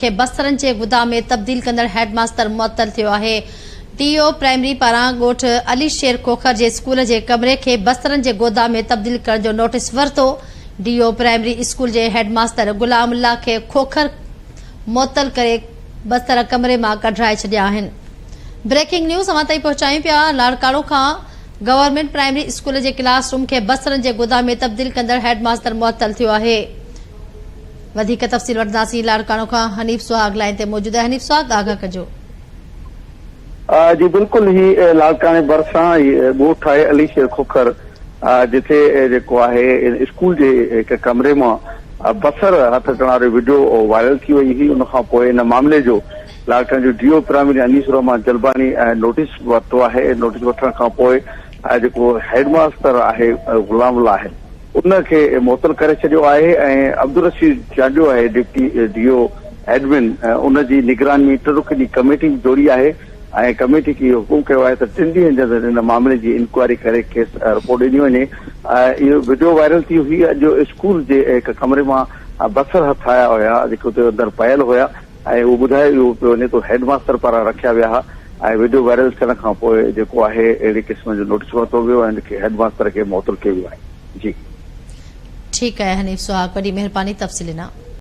کي بسترن جي گدام ۾ تبديل ڪندڙ هيڊ ماستر معطل ٿيو آهي. ڊي او پرائمري پاران ڳوٺ علي شير کوکر جي اسڪول جي ڪمري کي بسترن جي گودام ۾ تبديل ڪرڻ جو نوٽيس ورتو. ڊي او پرائمري اسڪول جي هيڊ ماستر غلام الله کي کوکر معطل ڪري بستر ڪمري مان ڪڍرائي ڇڏيا آهن. بريڪنگ نيوز اوهان تائين پهچايون پيا لاڙڪاڻو کان گورنمينٽ پرائمري اسڪول جي ڪلاس روم کي بسترن جي گودام ۾ تبديل ڪندڙ هيڊ ماستر معطل ٿيو آهي. وڌيڪ تفصيل وٺنداسين لاڙڪاڻو کان حنيف سهاڳ لائين تي موجود آهي حنيف سهاڳ آگاهه ڪجو. جي بلڪل هي لاڙڪاڻي ڀرسان هي ڳوٺ آهي علي شير کوکر جتي جيڪو آهي اسڪول جي هڪ ڪمري مان بصر هٿ اچڻ واري وڊيو وائرل ٿي وئي هئي ان کان پوء ان معاملي جو لاڙڪاڻي جو D O primary Anees ur Rehman Jalbani notice ورتو آهي نوٽيس وٺڻ کان پوء جيڪو هيڊ ماستر آهي غلام الله آهي ان کي معطل ڪري ڇڏيو آهي ۽ عبدالرشيد چانڊيو آهي ڊپٽي ڊي او ايڊمن ان جي نگراني ۾ ٽه رڪني ڪميٽي به جوڙي آهي ۽ ڪميٽي کي اهو حڪم ڪيو آهي ته ٽن ڏينهن جي اندر ان معاملي جي انڪوائري ڪري کيس رپورٽ ڏني وڃي. اهو وڊيو وائرل ٿي هئي اڄ اسڪول جي هڪ ڪمري مان بصر هٿ آيا هيا جيڪي اتي اندر پيل هيا ۽ اهو ٻڌايو اهو پيو وڃي ته هيڊ ماستر پاران رکيا ويا ها ۽ وڊيو وائرل ٿيڻ کان پوء جيڪو آهي اهڙي قسم جو نوٽيس ورتو ويو ۽ ان کي هيڊ ماستر کي معطل ڪيو ويو آهي جي. ٺيڪ آهي حنيف سهاڳ وڏي مهرباني تفصيل ڏنا.